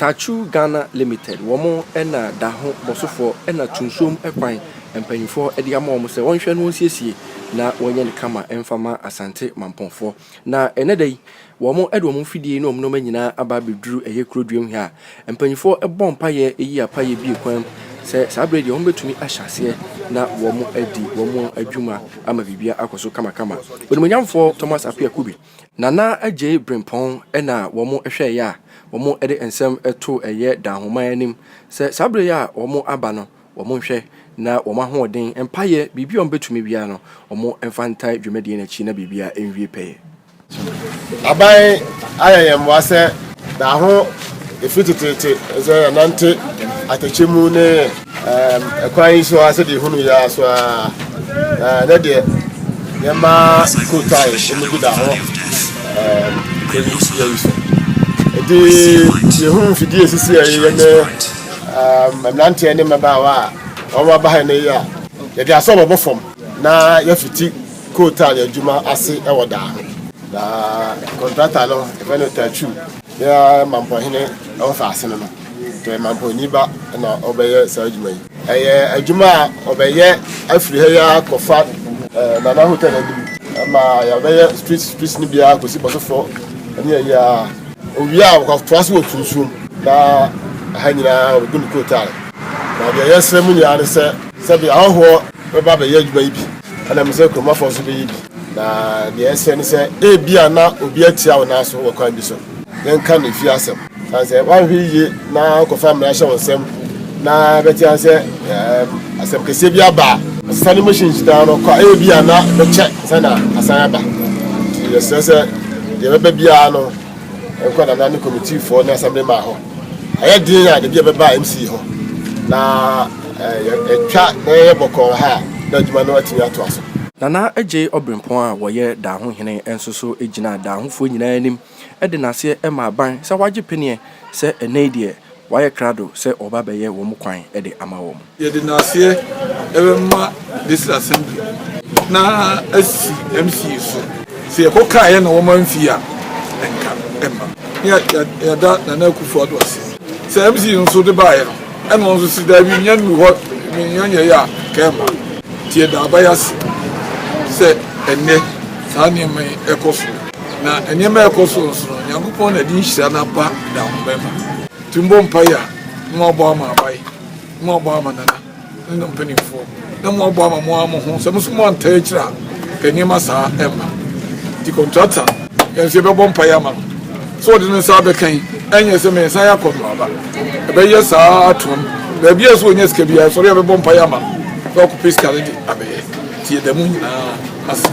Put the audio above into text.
Tachu Ghana Limited, wɔn na da ho bɔsofoɔ na Tunsuom kwan mpanyinfoɔ de ama wɔn sɛ wɔnhwɛ na wɔnsiesie na wɔnyɛ no kama mfa ma Asante Mampɔnfoɔ. Na ɛnɛ da yi, wɔde wɔn mfidie ne wɔn nneɛma nyinaa aba abɛduru ɛyɛ kuro duam ha a mpanyinfoɔ bɔ mpaeɛ yi apaeɛ bie kwan mu sɛ saa berɛ deɛ wɔbɛtumi ahyɛ aseɛ na wɔadi wɔn adwuma ama biribiara akɔ so kamakama. Onimuonyamfoɔ Thomas Appiah Kubi, Nana Adjei Brempong na wɔhwɛeɛ a wɔde nsɛm too ɛyɛ Danhoman anim sɛ saa berɛ yi a wɔaba no wɔnhwɛ na wɔn ahoɔden, mpaeɛ, biribi a wɔbɛtumi biara no wɔmfa ntae dwumadie no akyi na biribiara nwie pɛyɛ. Aban ayɛ yɛn mmoa sɛ da ho ɛfiri teteete sɛ yɛnante atɛkyɛ mu ne ɛkwan yi so ara sɛdeɛ ɛhunu yi ara so ara na ɛnɛ deɛ yɛma kootae ɛmu gu da ho yɛ yi so nti yɛhu mfidie sisi a yɛyɛ ne mmeranteɛ ne mmabaawa a wɔn aba ha nnɛ yi a yɛde asɔ bɛbɔ fam na yɛafiti Coal tar adwuma ase wɔ daa ho. Na kɔntrata no yɛfrɛ no Tachu ne Mampɔhene wɔfaase no no. Nti ɔyɛ Mampɔnni ba na ɔbɛyɛ saa adwuma yi. Ɛyɛ adwuma a ɔbɛyɛ afiri ha yi ara kɔfa Nana Hotel anim ma yɛbɛyɛ street street no biara kɔsi Bɔsofoɔ ne ayi ara. Owie a ɔkɔtoa so wɔ Tunsuom na ɛha nyinaa ɔbɛgu no coal tar. Na deɛ yɛsrɛ mo nyinaa ne sɛ sɛbe ahɔhoɔ bɛba abɛyɛ adwuma yi bi. Ɛna me sɛ kuromafoɔ nso bɛyɛ bi. Na deɛ ɛsɛ ne sɛ ebia na obi atia wo nan so wɔ kwan bi so. Yɛnka no efie asɛm. Sane sɛ woanhwɛ yie na wokɔfa mmara hyɛ wo nsam na bɛte ase sɛ asɛm kɛseɛ bi aba a, ɔsesa ne machines daa no kɔ a, ebia na bɛkyɛ ansa na asan aba. Nti yɛsrɛ sɛ deɛ ɛbɛba biara no, Nkɔ Nana ne komitiifoɔ ne assemblyman hɔ. Ɛyɛ den a, dabi a ɛbɛba MC hɔ na yɛtwa na yɛyɛ bɔkɔɔ ha a, na adwuma no atumi atoa so. Nana Adjei Ɔbrempɔn a wɔyɛ Daaho hene nso so gyinaa Daahofoɔ nyinaa anim de n'aseɛ maa aban sɛ wagye peneɛ sɛ ɛnnɛ yi deɛ wayɛ krado sɛ ɔreba abɛyɛ wɔn kwan de ama wɔn. Yɛde nnaseɛ bɛma District Assembly na asi MCA so. Sɛ yɛkɔ kaeɛ na wɔn amfie a, nka ɛmma. Ne yɛada Nana Akufo Addo ase sɛ MCA nso de baeɛ no, ɛna ɔno nso se daabi nnya nnuru hɔ, mennya nyɛeɛ a, nka ɛmma. Nti yɛda aba yi ase sɛ ɛnnɛ saa nneɛma yi ɛkɔ so. Na nneɛma a ɛkɔ so nso no, Nyankopɔn na ɛde nhyira no aba da ho bɛma. Nti mbɔ mpaeɛ a na moabɔ ama aba yi. Moabɔ ama Nana ne ne mpanimfoɔ, na moabɔ ama mo ara mo ho. Sɛ mo nso moantaa akyiri a, anka nneɛma saa remma. Nti kɔntrata, yɛn nso yɛbɛbɔ mpaeɛ ama no sɛ ɔde ne nsa abɛka yi, ɛnyɛ sɛ meresan akɔ no aba. Ɛbɛyɛ saa ara atoam. Baabi a ɛsɛ ɔnya sika biara, sɔre a yɛbɛbɔ mpaeɛ ama no na wakɔpɛ sika no de abɛyɛ. Nti yɛda mo nyinaa ase.